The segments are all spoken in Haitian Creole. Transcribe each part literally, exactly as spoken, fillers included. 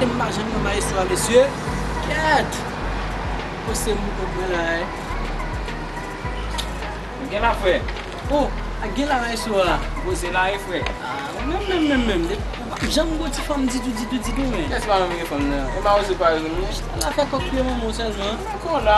M pa janm nan maestro a, mesye. Kèt! Poste m pou konprann la, eh. Gen la, frè. Oh, a gen la maestro a. Poze la, eh, frè. Ah, ou menm, menm, menm, menm. Ou pa janm gwo ti fanm ditou, ditou, ditou, men. Kès pa menm gen fanm nan? E mawozo pa yo menm, non? Ala fè kòk touye manman w sèlman. Ankò la.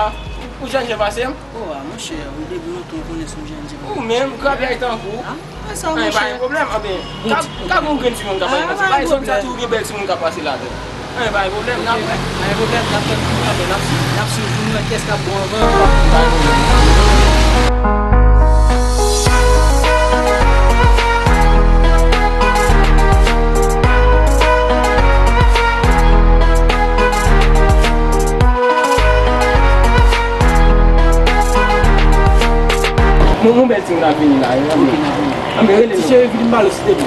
Ou jèn jan pase m? Oh, ah, monchè, ou depi lontan ou konnen se yon jèn jan. Ou menm, krabay tankou. Ah, mwen sa, monchè. Anyen, pa gen pwoblèm. Anben, ka, ka gen yon grenn timoun k ap pase. Bay zòn sa tou gen bèl timoun k ap pase ladan. Anyen, pa gen pwoblèm, n ap wè. Pa gen pwoblèm, n ap fè, n ap fè, n ap swiv, n ap swiv pou nou wè kiyès k ap bon anvan. Mon, mon bèl timoun ap vini la, wi. Ok, n ap vini. Anben, rele nou. Ti cheri, vin m pale w, silvouplè.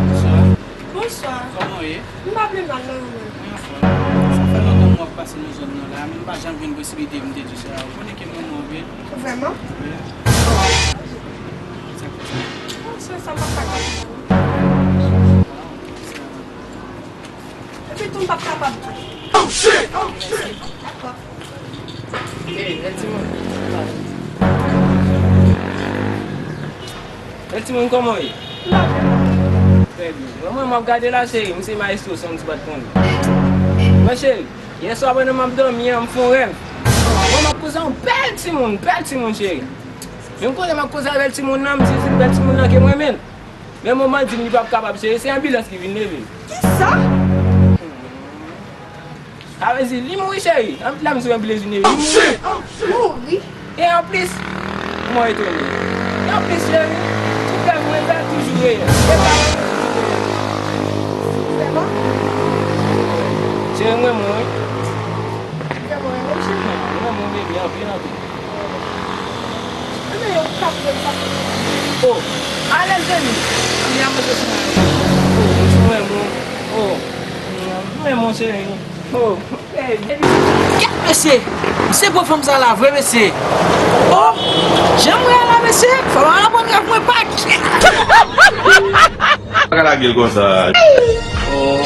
Bonswa. Bonswa. Kòman w ye? M pa pi mal non, ou menm? Mwen anfòm. Sa fè lontan m wè w ap pase nan zòn nan la, men m pa janm jwenn posiblite pou m te di w sa. Ou konnen ke m renmen w anpil. Vrèman? Wi. Sa k fè sa? Bon, se sa m pa ka di. Epi tou m p ap kapab tou. Dakò. Hey, bèl timoun. Bèl timoun, kòman w ye? Trè byen. Mwen, mwen, m ap gade la, cheri. M se maestro, san m di pa t konnen. Mwen, cheri, yè swa pandan m ap dòmi an, m fè yon rèv. Mwen, m ap koze yon bèl timoun, bèl timoun, cheri. Men m konnen m ap koze avèk timoun nan, m di se bèl timoun nan ke m renmen l. Men manman di m li p ap kapab, cheri, se anbilans ki vin leve l. Kisa? Sa vle di, li mouri, cheri. Anpil la, m sou anpil lezi neve. Li mouri. Mouri? E anplis, mwen etone. E anplis, cheri, tout rèv mwen fè toujou reyèl. E pa... Vrèman? Cheri, mwen, mwen, wi. Vrèman, mwen, cheri. Mwen, mwen, bebe, anpil, anpil. Ebyen, yo pa vle sa. Oh, alèz de mi. Li a manje sou mwen. Oh, mwen, mwen, oh, mwen, mon cheri. Oh, baby. Kèt, mesye! Se gwo fanm sa la vre, mesye! Oh! Jan m wè a la, mesye! Fò m al aprann rèv mwen pak! Pa ka lage l konsa. Oh!